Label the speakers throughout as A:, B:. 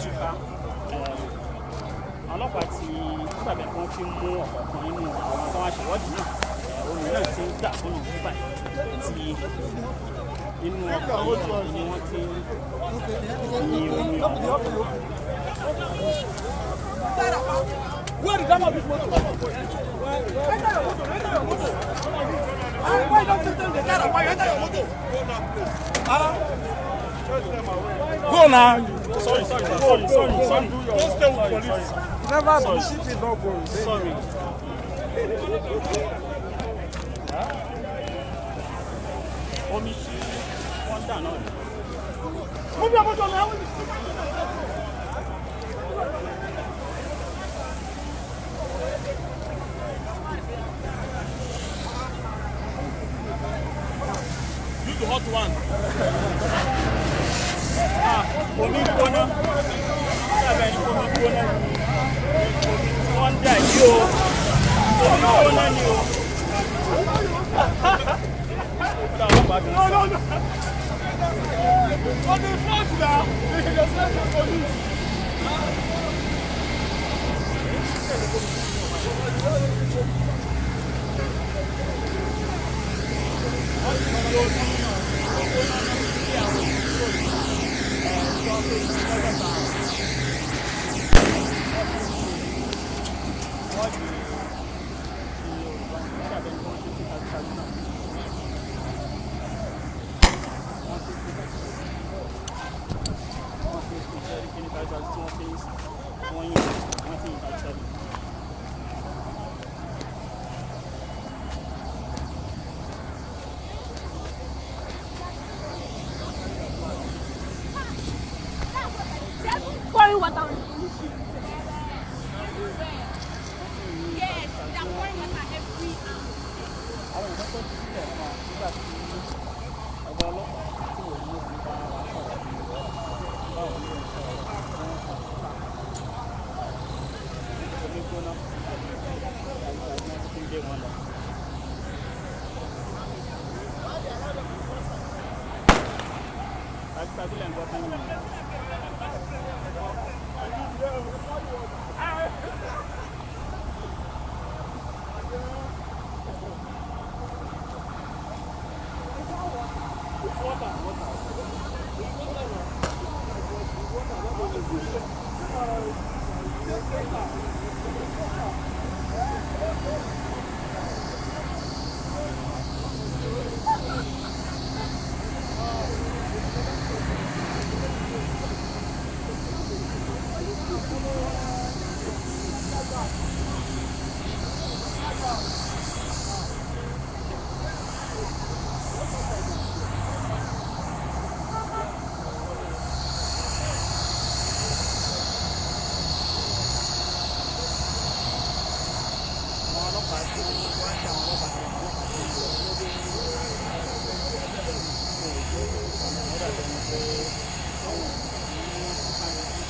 A: túká. Ọlọ́pàá ti nígbàgbẹ́ pé wọ́n ti mú ọ̀kọ̀ọ̀kan nínú àwọn tó wá ṣèwọ́de náà. Omi náà ti ń dà fún òun báyìí tí inú ọkọ̀ yìí ni wọ́n ti ń yin omi ọ̀hún.
B: Where the damn this motor? Enter your motor, enter your motor. Ah, why you don't tell them the car? Why you enter your motor? Go now, please. Ah. Go now.
A: Sorry, sorry, sorry, sorry, sorry.
B: Don't stay with police.
C: Never shit is not going.
A: Sorry. Omi tí wọ́n dà náà ni.
B: Move your motor now.
A: Use the hot one. Ah, omi gbóná. Dábàá ẹni omi gbóná ni omi tí wọ́n ń dà yìí o. Omi gbóná ni o.
B: No, no, no. On the front now. They just let the police.
A: Wọ́n ti fi omi gbóná náà sí àwọn ìdúró ní ẹ̀ẹ́dọ́ pé ní lọ́jọ́ta. Wọ́n ti fi Yorùbá nígbà tí wọ́n ti fi tajútajú náà. Wọ́n ti fi wọ́n ti fi jẹ́rí kí ní tajútajú tí wọ́n fi wọ́n yìn wọ́n ti yìn tajútajú.
D: Pouring water on the police. Yes, they are pouring water every hour.
A: Àwọn èèyàn tó ti sílẹ̀ fún wa nígbà tí ọ̀gá ọlọ́pàá tí wò ní òfin bá wa sọ̀rọ̀, báwo ni ó sọ̀rọ̀ wọ́n sọ omi gbóná àti wọ́n ti ń gbé wọn lọ. Tajútajú lẹ́ ń gbọ́ tán yìí. Water, water. Àwọn ọlọ́pàá tí wọ́n ṣe àwọn ọlọ́pàá tí àwọn ọlọ́pàá tí ń lọ ó dàbí ẹni pé àwọn tí wọ́n ti ká lójú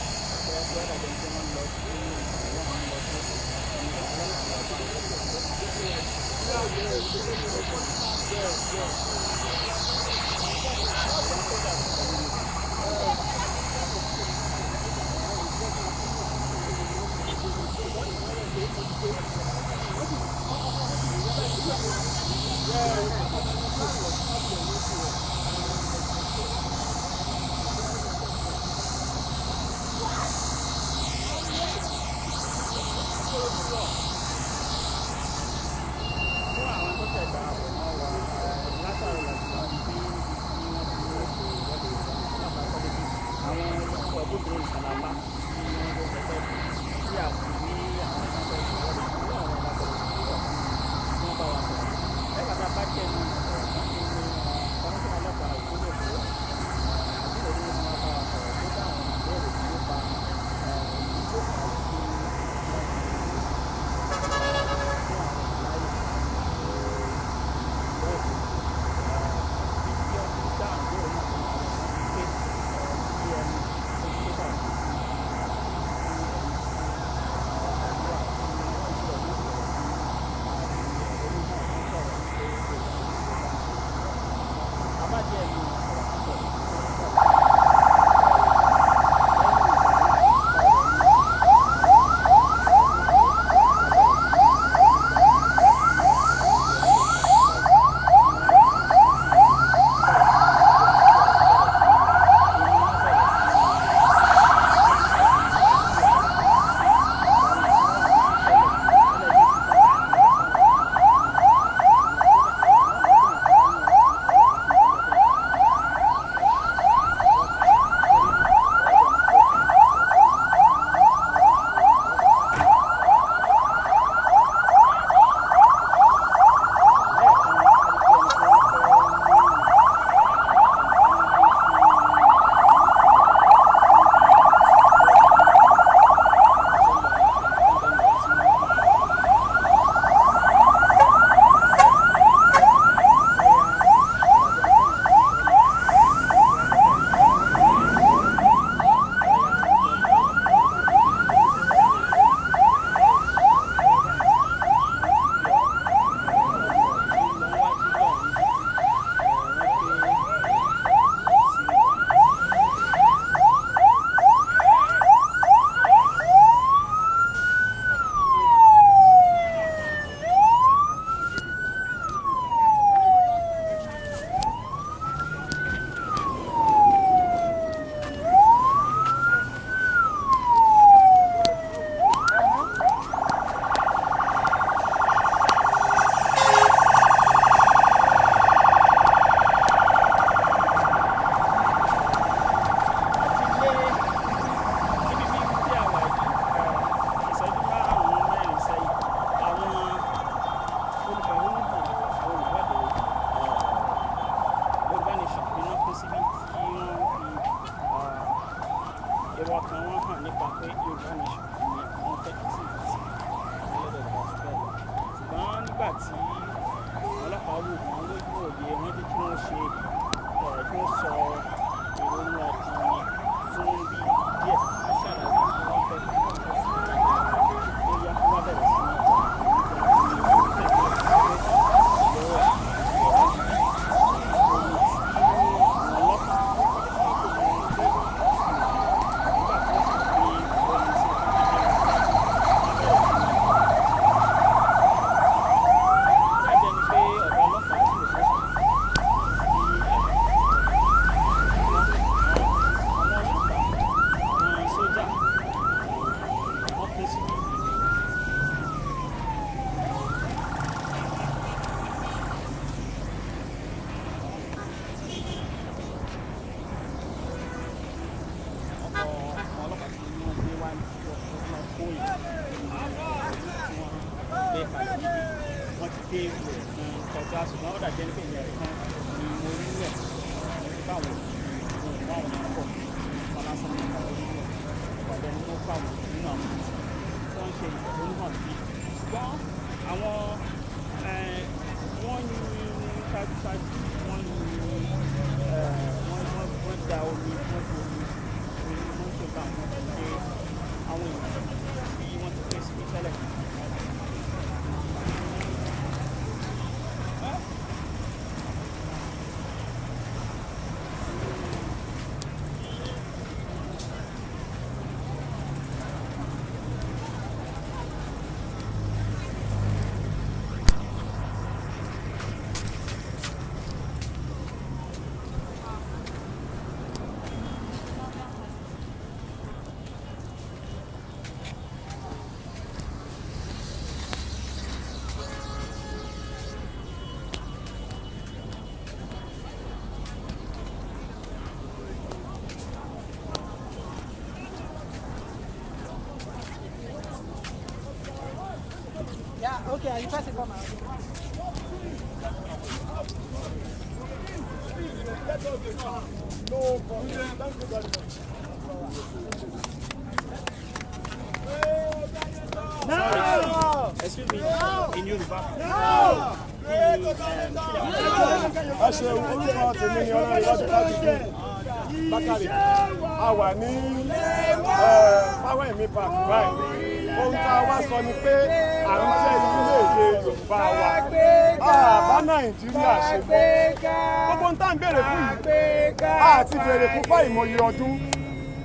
A: ó dàbí ẹni pé wọ́n lọ sí wọ́n lọ sí ọlọ́pàá. Fún àwọn tó tẹ̀ darapọ̀ mọ́ wa látàrí láti wá bí níbi tí wọ́n ti ní ètò ìwọ́de Yorùbá Nation lápá kọ́lé bí àwọn ikọ̀ agbófinró ìsàlámà tí wọ́n ló fẹ́ tí a sì rí àwọn tó ń fẹ́ ìwọ́de ní àwọn ìlàkọ̀ọ́ tí wọ́n bá wa sọ̀rọ̀ lẹ́gbàá tá a bá jẹ́ ní ọ̀rọ̀ kan tó ní kọmíṣánná ọlọ́pàá ìpínlẹ̀ Èkó àbúrò ní wọ́n bá wa sọ̀rọ̀ tó dá àwọn ìbéèrè nípa tó fà á sí wọ́n fi fún àwọn láyè ìwọ́de bí wọ́n ti dáhùn ìbéèrè náà fún àwọn pé sí ẹni tó tó sàrò sí ẹni. tí àwọn ọlọ́pàá wò wọ́n lójú òye, wọ́n jẹ́ kí wọ́n ṣe kí wọ́n sọ èrò inú ọkàn wọn fún bí díẹ̀. Wọ́n ṣàlàyé bí wọ́n fẹ́ kí wọ́n sì ó yá, wọ́n bẹ̀rẹ̀ sí ní ọkọ̀ àwọn ọlọ́pàá tí wọ́n gbé wá ní wọ́n kó yìí tí wọ́n gbé kalẹ̀ níbí. Wọ́n ti dé ìwé kan kọjá, ṣùgbọ́n ó dàbí ẹni pé ìyẹn kan ni mo rí rẹ̀ mo ti báwọn òun báwọn náà bọ̀ wọn lásán ní ìkàwé nínú ẹ̀ ìpàdé ẹni tó kọ́ àwọn nínú àwọn tí wọ́n ń ṣe ìfẹ̀hónúhàn níbí. Ṣùgbọ́n àwọn wọ́n yin ṣáájú, wọ́n yin wọ́n da omi, wọ́n fi omi orí mọ́tò bá wọn ti gbé àwọn èèyàn tí wọ́n ti pín síbi tẹ́lẹ̀.
C: Yeah, ok, Alifa, c'est pas mal.
B: No problem. Thank you very much.
A: Sorry, excuse me, in Yoruba.
B: Ẹ ṣe. Orúkọ tèmi ni Ọlọ́run láti Bákàrè. A wà ní Fáwẹ̀mí Park báyìí. Ohun tá a wá sọ ni pé à ń fẹ́ orílẹ̀-èdè Yorùbá wa, àbá Nàìjíríà ṣe mọ́. Gbogbo ohun tá à ń béèrè fún yìí, a ti béèrè fún fáìmọye ọdún,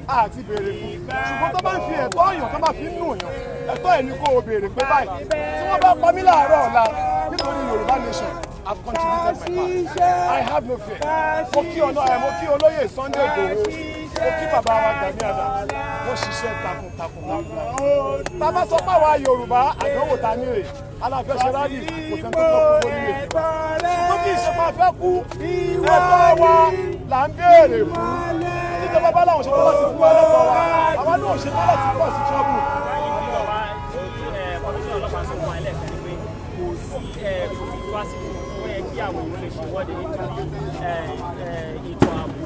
B: a ti béèrè fún. Ṣùgbọ́n tó bá ń fi ẹ̀tọ́ ọ̀yàn, tó bá fi ń nù yàn, ẹ̀tọ́ ẹ̀ ní kó o béèrè pé báyìí. Tí wọ́n bá pa mí láàárọ̀ ọ̀la nítorí Yorùbá nation, I've contributed my part. I have no fear. Mo kí ọ̀nà ẹ̀, mo kí olóyè Sunday Igboho, mo kí bàbá wa Gani Adams. Wọ́n ṣiṣẹ́ takuntakun takuntakun. Tá a bá sọ pé àwa Yorùbá, àdánwò ta ní rè aláfẹ́ ṣe rally, kò sẹ́ni tó fẹ́ kú lórí rè. Ṣùgbọ́n kì í ṣe máa fẹ́ kú, ẹ̀tọ́ wa là ń béèrè fún. Tíjọba bá láwọn ṣetán láti fún wa lẹ́tọ̀ọ́ wa, àwa náà ṣetán láti pọ̀ sí trouble.
A: Ìjọba tí kọmíṣánná ọlọ́pàá sọ fún wa ẹlẹ́ẹ̀kan ni pé kò sí kò sí tó àsìkò ó yẹ kí àwọn èèyàn lè ṣe ìwọ́de nítorí ètò ààbò,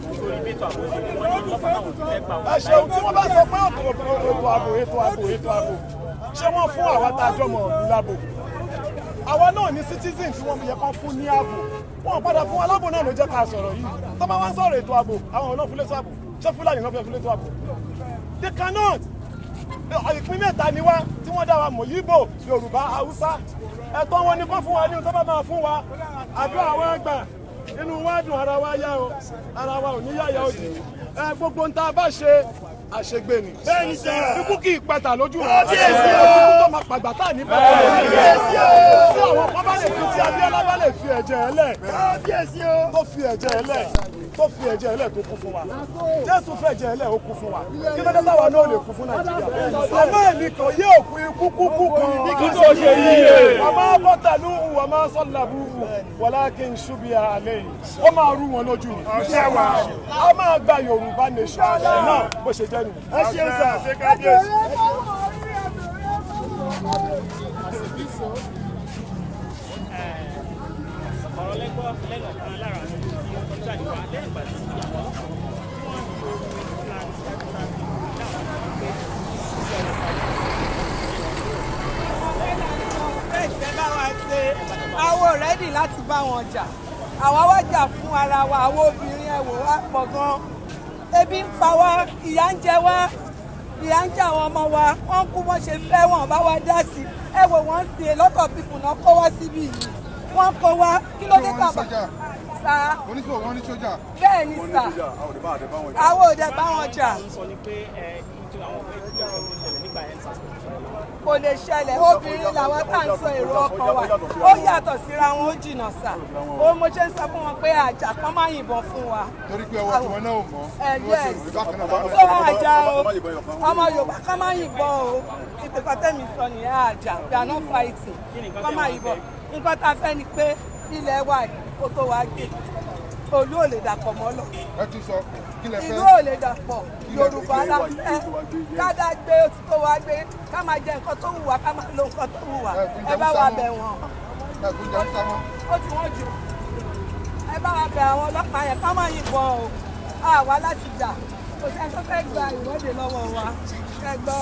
A: nítorí bí ètò ààbò ṣe rí. Wọ́n ní ọlọ́pàá náà fẹ́ gbà wọ́n.
B: Ẹ ṣeun. Tí wọ́n bá sọ pé ètò ààbò, ètò ààbò, ètò ààbò, ṣé wọ́n fún àwa tá a jọmọ̀ ìlú láàbò? Àwa náà ní citizen tí wọ́n yẹ kán fún ní ààbò. Wọn padà fún aláàbò náà ló jẹ́ ká sọ̀rọ̀ yìí. Tó bá wá ń sọ̀rọ̀ ètò ààbò, àwọn ọ̀nà fúnlé tó ààbò, ṣé Fúlàní náà fẹ́ fúnlé tó ààbò? They cannot. Ìpín mẹ́ta ni wá tí wọ́n dá wa mọ̀: Yíbò, Yorùbá, Haúsá. Ẹ̀tọ́ wọn ni kán fún wa ní tó bá máa fún wa. Àdúrà wa gbà, inú wa dùn, ara wa yá o, ara wa ò ní yáyà òdì. Ẹ gbogbo ń tá a bá ṣe, àṣegbè ni.
E: Bẹ́ẹ̀ni sir.
B: Ikú kì í pẹ̀tà lójú rẹ̀.
E: Kábíyèsí o.
B: Ikú tó máa pàgbà tá à ní bẹ́ẹ̀.
E: Kábíyèsí o.
B: Tí àwọn kan bá lè fi, tí Abíọ́lá bá lè fi ẹ̀jẹ̀ ẹ̀ lẹ̀,
E: Kábíyèsí o.
B: tó fi ẹ̀jẹ̀ ẹ̀ lẹ̀, tó fi ẹ̀jẹ̀ ẹ̀ lẹ̀, tó kú fún wa, Jésù fẹ́ ẹ̀jẹ̀ ẹ̀ lẹ̀, ó kú fún wa, kí ló dé táwa náà lè kú fún Nàìjíríà? Àmọ́ èmi kàn yé òkú ikú kúkú kan
E: Bí kò tó ṣe yíyẹ.
B: Wà máa bọ́tàlú, wà máa sọ́làbù, walakin ṣubiha alayhi. Ó máa rú wọn lójú ni. A máa gba Yorùbá nation náà bó ṣe jẹ́ nìyẹn.
E: Ẹ ṣeun sir. Kábíyèsí.
A: Ọ̀rọ̀ lẹ́gbọ́ lẹ́nu ọ̀kan lára àwọn tí wọ́n jáde wá lẹ́yìn ìgbà tí àwọn ọlọ́pàá tí wọ́n ń lo flag ṣáájú dáhùn pé sísẹ ọlọ́pàá.
E: Ẹ bá wa ṣe.
C: Àwọn ò ready láti bá wọn jà. Àwa wá jà fún ara wa, àwọn obìnrin, ẹ wò wá pọ̀ gan. Ebi ń pa wá, ìyà ń jẹ wá, ìyà ń jẹ àwọn ọmọ wa, wọ́n kú bọ́n ṣe fẹ́, wọn bá wa dá sí. Ẹ wò wọ́n sí, a lot of people náà kó wá síbí yìí. Wọ́n kó wá, kí ló dé tàbá? Sá.
F: Oníṣòwò wọn ní sójà.
C: Bẹ́ẹ̀ ni sà, àwọn ò dẹ̀ bá wọn jà.
A: Ń sọ ni pé ẹ nítorí àwọn ọ̀fẹ́ kí ọ̀fẹ́ tó ṣẹlẹ̀ nígbà EndSARS kò ṣẹlẹ̀.
C: Kò lè ṣẹlẹ̀. Obìnrin làwọn tá à ń sọ èrò ọkàn wa, ó yàtọ̀ síra wọn, ó jìnnà sà. Ó mo ṣe ń sọ fún wọn pé àjà kan máa yìnbọn fún wa.
F: Torí pé ọwọ́ tiwọn náà ò mọ́.
C: Ẹ
F: Bí wọ́n ṣe
C: yes
F: rò bákan náà làwọn
C: tó
F: náà.
C: àjà o, ọmọ Yorùbá kan máa yìnbọn o. Ìpèkọ́ tẹ̀mí sọ nìyẹn, àjà, we are not fighting. Kọ́ máa yìnbọn. Nǹkan tá a fẹ́ ni pé ilẹ̀ wa yìí kó tó wá gbé olú ò lè dàpọ̀ mọ́ lọ.
F: Ẹ tún sọ, kí lẹ fẹ́?
C: Ìlú ò lè dàpọ̀, Yorùbá la fẹ́. Ká dá gbé, ó ti tó wá gbé, ká máa jẹ nǹkan tó wù wá, ká máa lo nǹkan tó wù wá. Ẹ bá wa bẹ̀ wọ́n.
F: Ẹ kún jẹun sámọ́.
C: Ó ti wọ́n jù. Ẹ bá wa bẹ̀ àwọn ọlọ́pàá yẹn ká má yìnbọn o. Àwa láti jà, kò sẹ́ni tó fẹ́ gba ìwọ́de lọ́wọ́ wa. Ẹ gbọ́.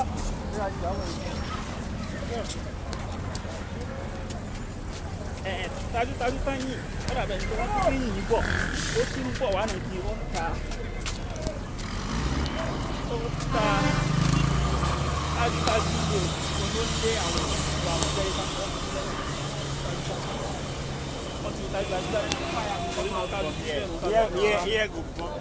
A: Ẹ tajútajú tán yìí, ó dàbẹ̀ ní pé wọ́n ti ń yìn bọ̀, ó ti ń bọ̀ wá ní kí wọ́n ta, ó ta tajútajú lò ló ń lé àwọn ìlú àwọn ọ̀gbẹ́ ìta, wọ́n ti lẹ́yìn tajútajú, wọ́n ti tajútajú orí náà tajútajú ẹ̀rù tajútajú.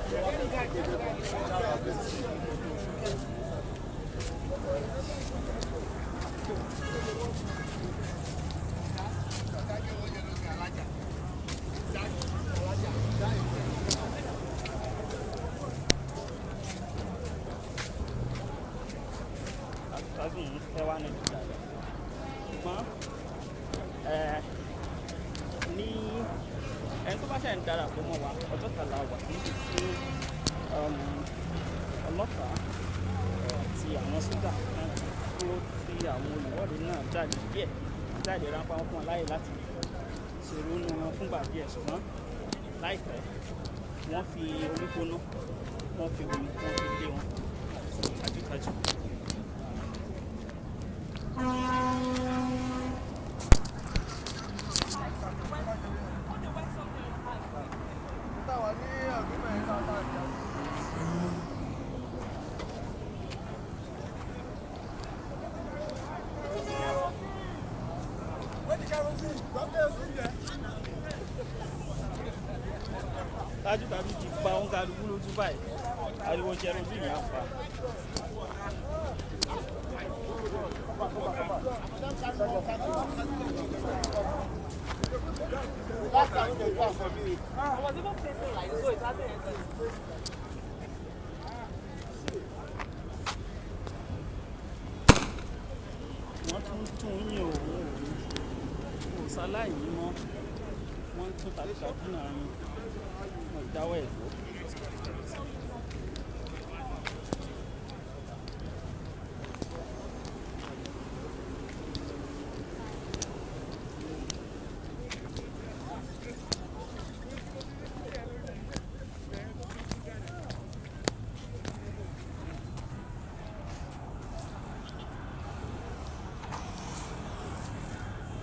A: Tajútajú yìí fẹ́ wá Nàìjíríà lọ, ṣùgbọ́n ní ẹni tó bá ṣe ń darapọ̀ mọ́ wa, Ọjọ́ta la wà níbi tí ọlọ́pàá àti àwọn sójà náà dúró tí àwọn olùwọ́de náà jáde díẹ̀, jáde ráńpẹ́, wọn fún wọn láyè láti ṣèrò inú wọn fúngbà díẹ̀, ṣùgbọ́n láìpẹ́ wọ́n fi omi gbóná, wọ́n fi omi, wọ́n fi lé wọn àti tajútajú.
F: Táwa ní agreement yẹn náà tá a jà.
A: Tajútajú ti gba òun kálukú lójú báyìí, ariwo kerosene yà fà.
C: I was even facing like so it hasn't entered.
A: Wọ́n tún tún yín òun ò sáláì mọ́, wọ́n tún tajútajú náà yín, wọ́n dáwọ́ ẹ̀ dúró.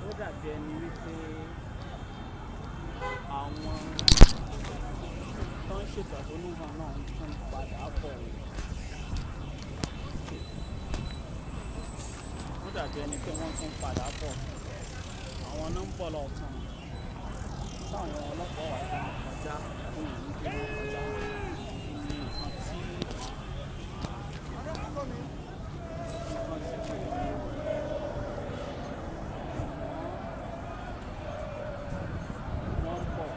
A: Ó dàbí ẹni wípé àwọn tó ń ṣètò àtolúmọ̀ náà ń tún padà bọ̀ o. Ó dàbí ẹni pé wọ́n tún padà bọ̀, àwọn náà ń bọ̀ lọ́ọ̀kan táwọn ọlọ́pàá wà fún wọn kọjá fún ìlú tí wọ́n kọjá ní nǹkan tí kò yẹ. Wọ́n ń bọ̀.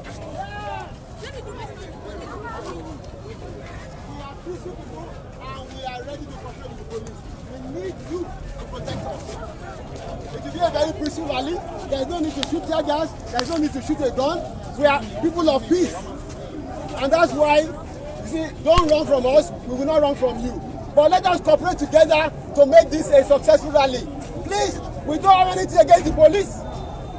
D: Let me do my story.
B: We are peaceful people and we are ready to cooperate with the police. We need you to protect us. It will be a very peaceful rally. There is no need to shoot tear gas. There is no need to shoot a gun. We are people of peace. And that's why, you see, don't run from us. We will not run from you. But let us cooperate together to make this a successful rally. Please, we don't have anything against the police.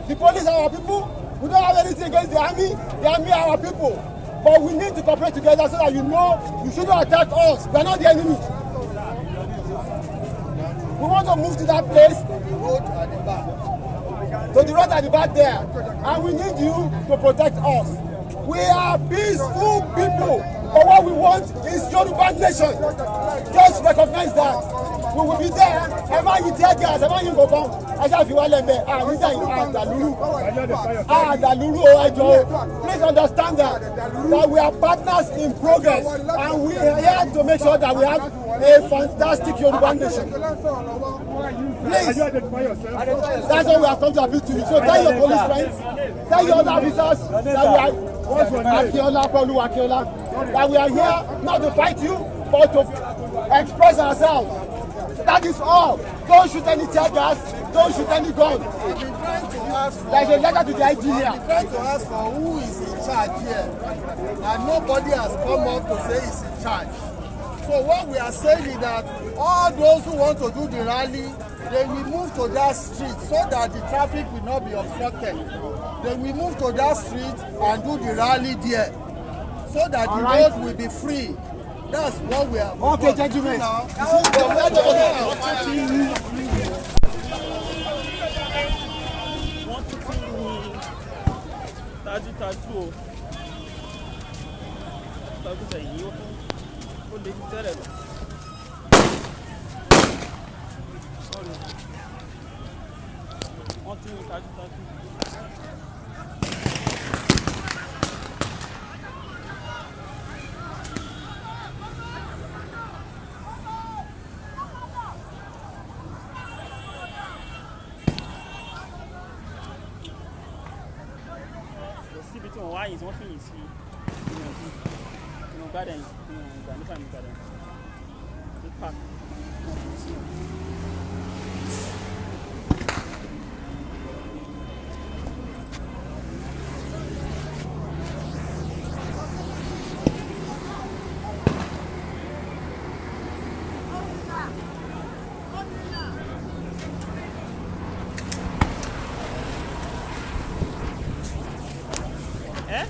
B: The police are our people. We don't have anything against the army. The army are our people. But we need to cooperate together so that you know you shouldn't attack us. We are not the enemy. We want to move to that place,
F: The road at the back.
B: to the road at the back there. And we need you to protect us. We are peaceful people. But what we want is Yoruba nation. Just recognize that. We will be there. Ẹ má yin tear gas, ẹ má yin kankan. Ẹ ṣáà fi wá lẹ́mẹ̀. Àníjà yìí àdàlúrú. Àdàlúrú o, ẹ jọ̀ọ́ o. Please understand that we are partners in progress and we are here to make sure that we have a fantastic Yoruba nation. Please. That's why we have come to appeal to you. So tell your police friends, tell your other officers that we are Akinola Pelu Akinola, that we are here not to fight you, but to express ourselves. That is all. Don't shoot any tear gas. Don't shoot any gun.
F: I've been trying to ask for.
B: There is a letter to the IG here.
F: I've been trying to ask for who is in charge here, and nobody has come up to say he's in charge. So what we are saying is that all those who want to do the rally, they will move to that street so that the traffic will not be obstructed. They will move to that street and do the rally there, so that the
B: All right.
F: road will be free. That's what we are.
B: Okay, gentlemen.
F: Now,
B: You see, the letter-
A: Wọ́n tún ti ní tajútajú o, tajútajú yìí ó tún ó lè ju tẹ́lẹ̀ lọ. Sorry. Wọ́n tún ní tajútajú. Kò síbi tí wọ́n wá yìí tí wọ́n fìyìn sí inú garden, inú Gani Fáyemí garden ní park wọ́n fi sí. Ẹ́.